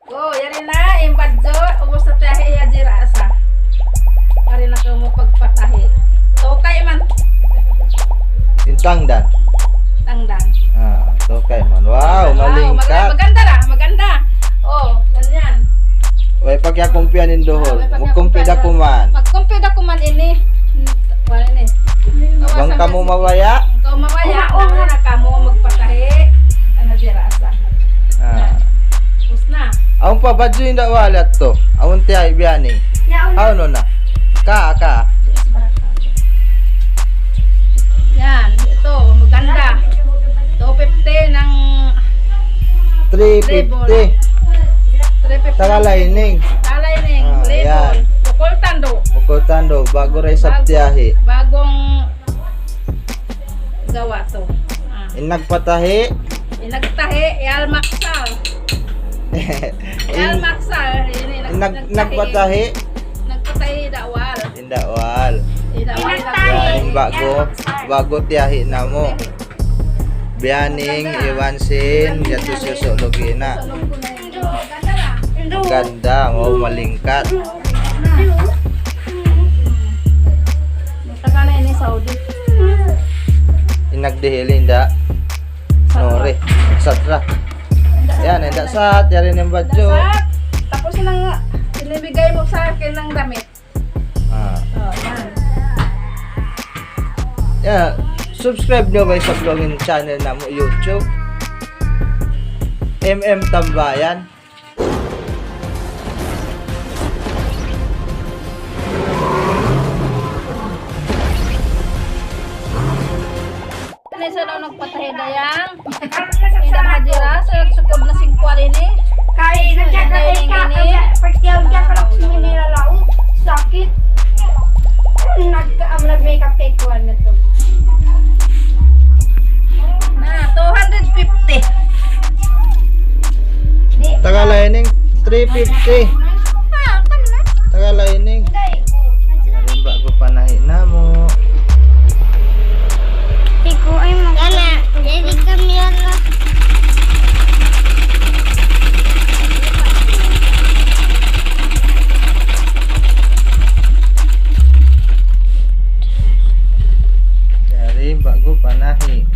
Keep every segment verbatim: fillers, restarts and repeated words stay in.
Oh, yari na, in badju', ubus na tiyahi, Haji Rasa. Yari na kamu magpatahi. Tukay man. In tangdan. Tangdan. Ah, tukay man. Wow, wow, malingkat. Maganda, maganda na, maganda. Oh, ganyan. Way pa kiyakumpihan in duhul. Ah, way pa kiyakumpihan. Magkumpi da kuman. Magkumpi da kuman ini. Wala ini. Bang kamu mabaya'? Bang kamu mabaya', oh, na kamu magpatahi. Ano, Haji Rasa? Ah. Yan. Tapos na. Awn pa badju' in da' wal yadtu. Awn tiyahi' biya' ini. Yaun. Awn na. Ka, ka. Yan, ito, maganda. Two fifty ng labor. Three fifty. Three fifty. Taga Lining. Taga Lining, ah, labor. Yan. Bukol Tando. Bukol Tando, ba'gu da isab tiyahi'. Ba'gu, bagong gawa to. Ah. In nagpatahi'? In nagtahi', hi Al Maksal. Hi Al Maksal, ini nag-, in nag-, nagtahi'. Nagpatahi'? Nagpatahi' da' wal. In da' wal. In da' wal. In nagtahi'. Yan, in ba'gu, ba'gu tiyahi' namu'. Biyaning, iban sin, yadtu susu' lugi' na. Maganda, wow, malingkat. Taga na ini Saudi. In nagdihil, in da'. Nuri. Satra. Yan, in da' sat, yari in badju'. Tapos in binibigay mo sa akin ng damit. Ah. Oh, yan. Yeah, subscribe niyu guys sa vlogging channel namu' YouTube. M M Tambayan. Ini sa daw nagpatahi' dayang. Ini da Haji Rasa, sukod na singkwal ini. Kay nagkakatay ka, ini. Pagtiyaw ka, parang sumini na lao. Sakit. Nag-, ang nag-makeup kay kuwan na to. Na, two hundred fifty. Taga Lining, three fifty. Ah, kan na. Taga Lining. Hindi. Yari in ba'gu panahi' namu'. Ikaw ay mag- Yana, jadi kami yana. Yari in ba'gu panahi'.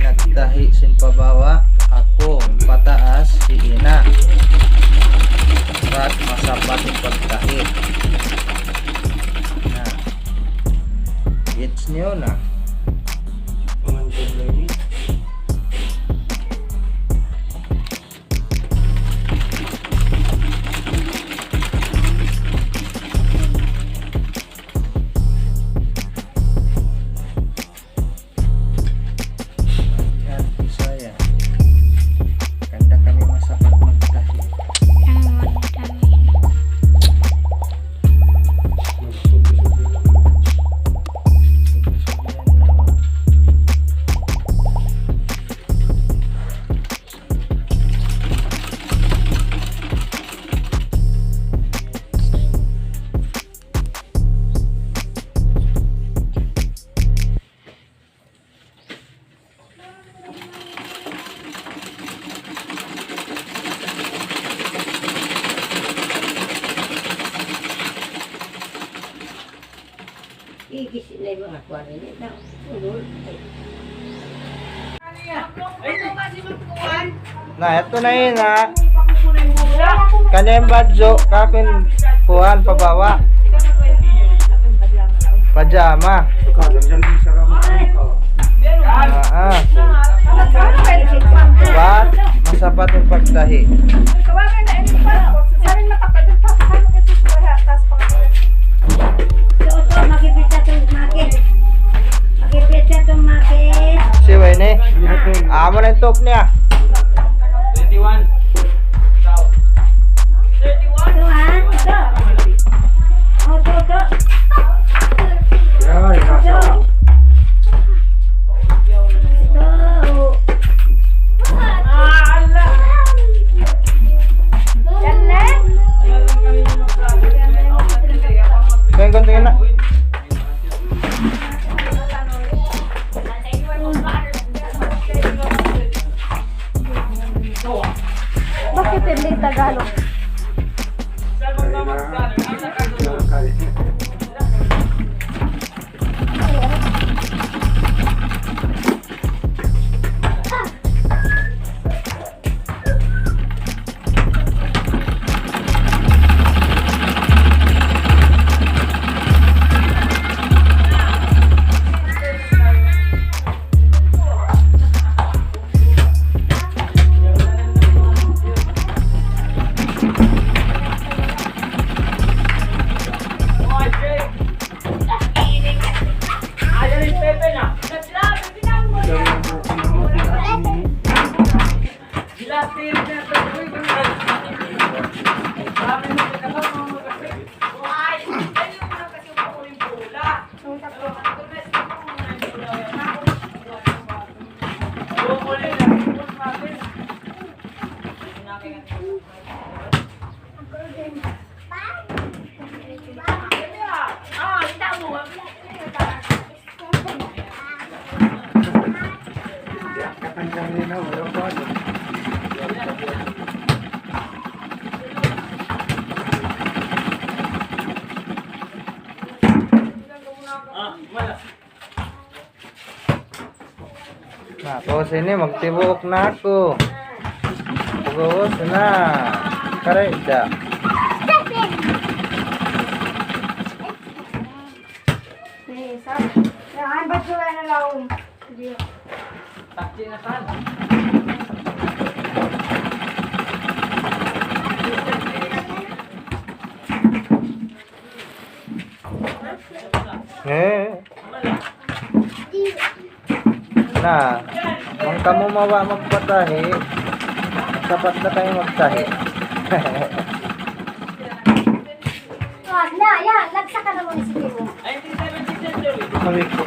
Nagtahi' sin pa baba', aku, pataas, hi ina'. Bat masapat in pagtahi'. Na. It's new na. Yan, Bisaya. Kanda kami masapat magtahi'. Ang magtahi'. Igis na in manga kuwan ini, na, ulul. Na, yadtu na in, ha. Kaniya in badju', kaku' in kuwan, pa baba'. Pajama. Ah, ah. Bat masapat in pagtahi'. Siwa ini. Amu na in tup niya. Twenty-one. Twenty-one. Tuhan, ito. O, ito, ito. Ito. Ito. Kaya ganito yun na. Bakit hindi Tagalog? Na, tapos ini, magtibuok na aku. Pag-ubus na. Karay da. Ni, sa, yan, ba't wala na laom? Hindi. Takti na saan? Eh. Na, bang kamu mawa magpatahi, sapat na kamu magtahi. Ah, na, yan. Nagsaka na muna si Timo. Kami po.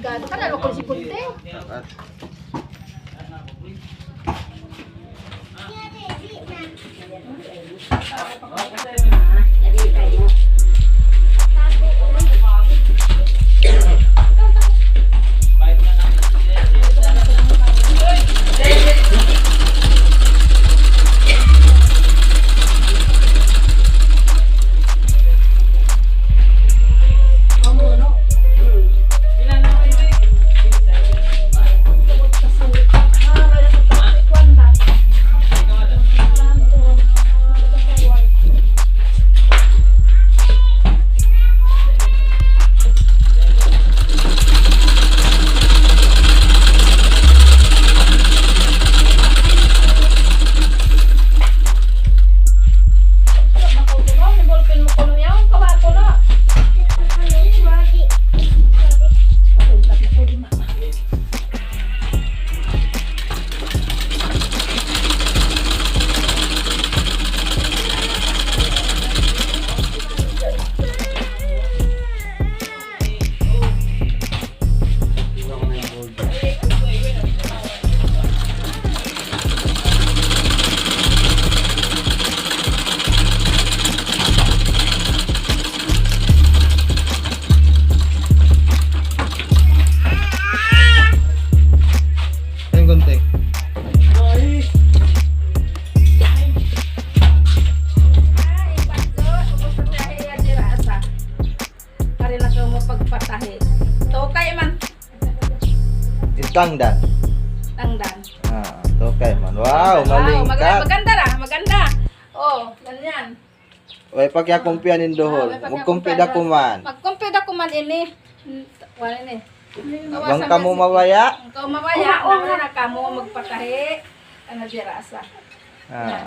Gado ka na, loko si Kunti. Ayan, konti. Kari na kaw mapagpatahi. Tukay man. Itangdan. Tangdan. Ah, tukay man. Wow, wow, maling maganda, kat. Maganda ra, maganda. Oh, ganyan. Way, pakiyakumpihan in duhul. Ah, way, pakiyakumpihan. Magkumpi da kuman. Magkumpi da kuman ini. Hmm, wala ini. Bang kamu mabaya'? Bang kamu mabaya', oh, oh, na kamu magpatahi. Ano, di rasa. Ah.